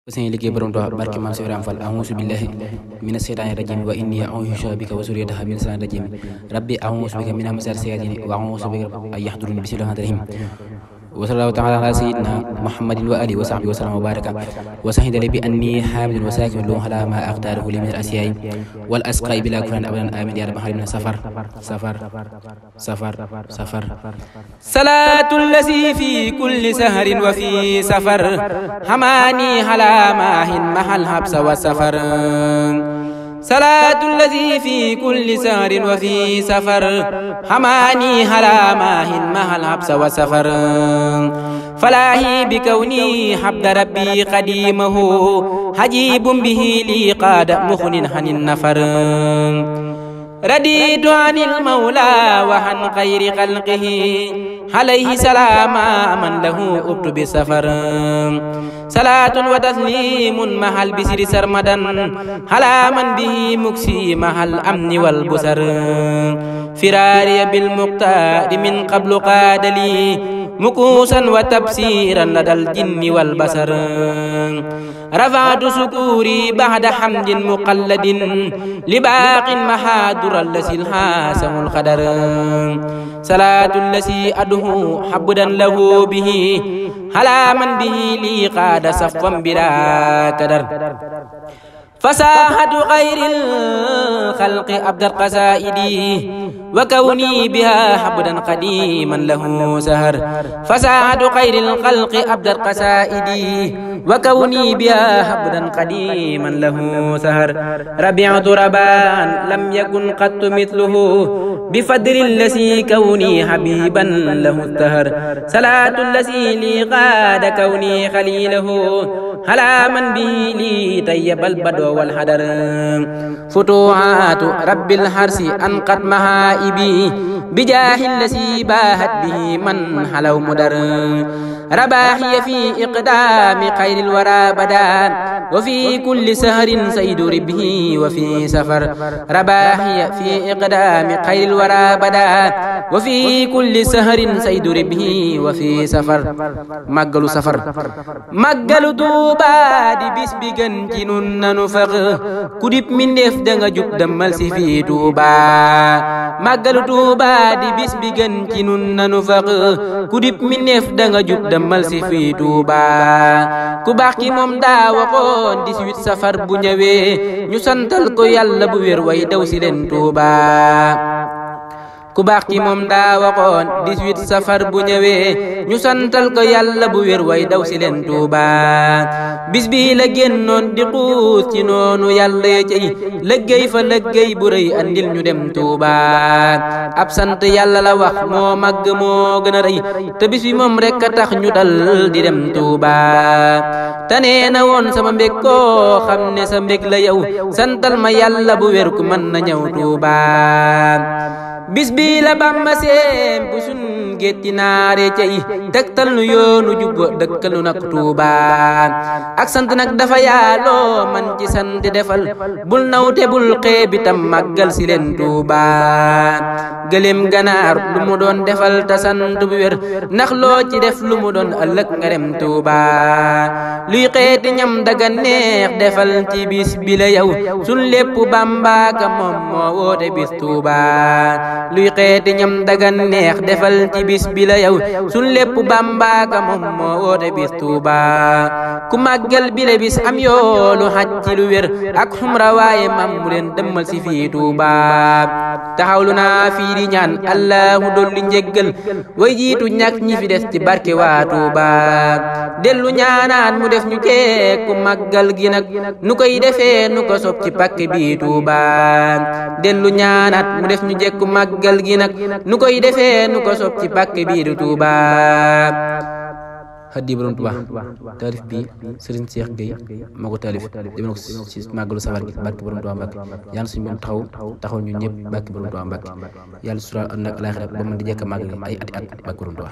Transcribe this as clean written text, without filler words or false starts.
seen liggéey borom Tuubaa barke Maam Cheikh Ibrahima Fall a'uuzu billahi mina shaytaani rajiim wa inni u'iizuha bika wa zurriyyataha mina shaytaani rajiim rabbi a'uuzu bika min hamazaati shayaatiin wa a'uuzu bika an yahduruun bismillaahi rahmaani rahiim wa sallallahu ta'ala ala sayyidina muhammadin wa alihi wa sahbihi wa sallam wa baraka wa sahida li bi anni hamidun wa saakirun lahu ala ma aqtaruhu li min al asyaai wal asqaa'i bila kufran abadan amin ya rabbal alamin safar salaatu llazi fi kulli sahrin wa fi safar hamani ala maahin mahal habsa wa safar salaatu llazi fi kulli sahrin wa fi safar hamani ala maahin mahal habsa wa safar falaahi bi kawni habda rabbi qadimahu hajibun bihi li qaada muxnin hanin nafar raditu anil mawla wa an xayri xalqihi alayhi salaama man lahu ubtu bi safar salaatun wa taslimun mahal bisri sarmadan ala man bihi muksi mahal amni wal busar firaariya bil muqtaadi min qablu qaadali mukuusan wa tabsiran ladal jinni wal basar rafaatu sukuri baxda xamdin muqalladin li baaqin mahaadural lasil xaasamul xadar salaatu lasi aduhu xabdan lahu bihi ala man bihi li qaada safwan bila kadar fasaahatu xayril xalqi abdal qasaa'idi wa kawni biha habdan qadiman lahu sahar fasaahatu xayril xalqi abdal qasaa'idi wa kawni biha habdan qadiman lahu sahar rabi'tu rabaan lam yakun qattu mithluhu bifadlil lasi kawni habiban lahu tahar salaatu lasi li qaada kawni khalilahu ala man bihi li tayyabal badwa wal hadar futuhaatu rabbil harsi anqat mahaibi bijaahil lasi baahat bihi man halaw mudar rabaahiya fi iqdaami xayril wara badan wa fi kulli sahrin saydu ribhi wa fi safar rabaahiya fi iqdaami xayril wara badan wa fi kulli sahrin saydu ribhi wa fi safar màggalu safar màggalu Tuuba di bis bi gën ci nun nanu fëx ku dib mindeef danga jub demal si fi Tuuba màggalu Tuuba di bis bi gën ci nun nanu fëx ku dib mindeef danga jub demal si fi Tuuba ku baax ki moom daa waxoon 18 safar bu ñëwee ñu santal ko yàlla bu wér way daw si leen Tuuba ku baax ki moom daa waxoon 18 safar bu ñëwee ñu santal ko yàlla bu wér way daw si leen Tuuba bis bi la génnoon di xuus ci noonu yàlla ya cey lëggéey fa lëggéey bu rëy andil ñu dem Tuuba ab sant yàlla la wax moo màgg moo gën a rëy te bis bi moom rek a tax ñu dal di dem Tuuba tanee na woon sama mbég koo xam ne sa mbég la yow santal ma yàlla bu wér ku mën na ñëw Tuuba bis bi la Bamba seem bu sun gétti naare cey tegtal nu yoonu jubba dëkkal nu nak Tuuba ak sant nag dafa yaaloo man ci sant defal bul nawte bul xeebi tam màggal si leen Tuuba gëléem ganaar lu mu doon defal ta sant bu wér ndax loo ci def lu mu doon ëllëg nga dem Tuuba luy xeeti ñam daga neex defal ci bis bi la yow sun lépp Bamba ka moom moo woote bis Tuuba luy xeeti ñam daga neex defal ci bis bi la yow sun lépp Bamba ka moom moo woote bis Tuuba ku màggal bi la bis am yoolu xaj ci lu wér ak xumra waaye mam mu leen dëmmal si fii Tuuba taxawlu naa fii di ñaan allahu dolli njéggal way jiitu ñàkk ñi fi des ci barke waa Tuuba dellu ñaanaan mu def ñu keek ku màggal gi nag nu koy defee nu ko sob ci pakke bi Tuuba dellu ñaanaat mu def ñu jekku màggal gi nag nu koy defee nu ko sob ci pakke bi Tuuba xaddi borom Tuuba taalif bi Serigne Cheikh Gueye moo ko taalif demal ko ci màggalu safar gi barke borom Tuuba Mbàkke yàlla suñu borom taxaw ñu ñëpp barke borom Tuuba Mbàkke yàlla sural àddina ak alaaxira ba mën di jekk màggal ay ati at barke borom Tuuba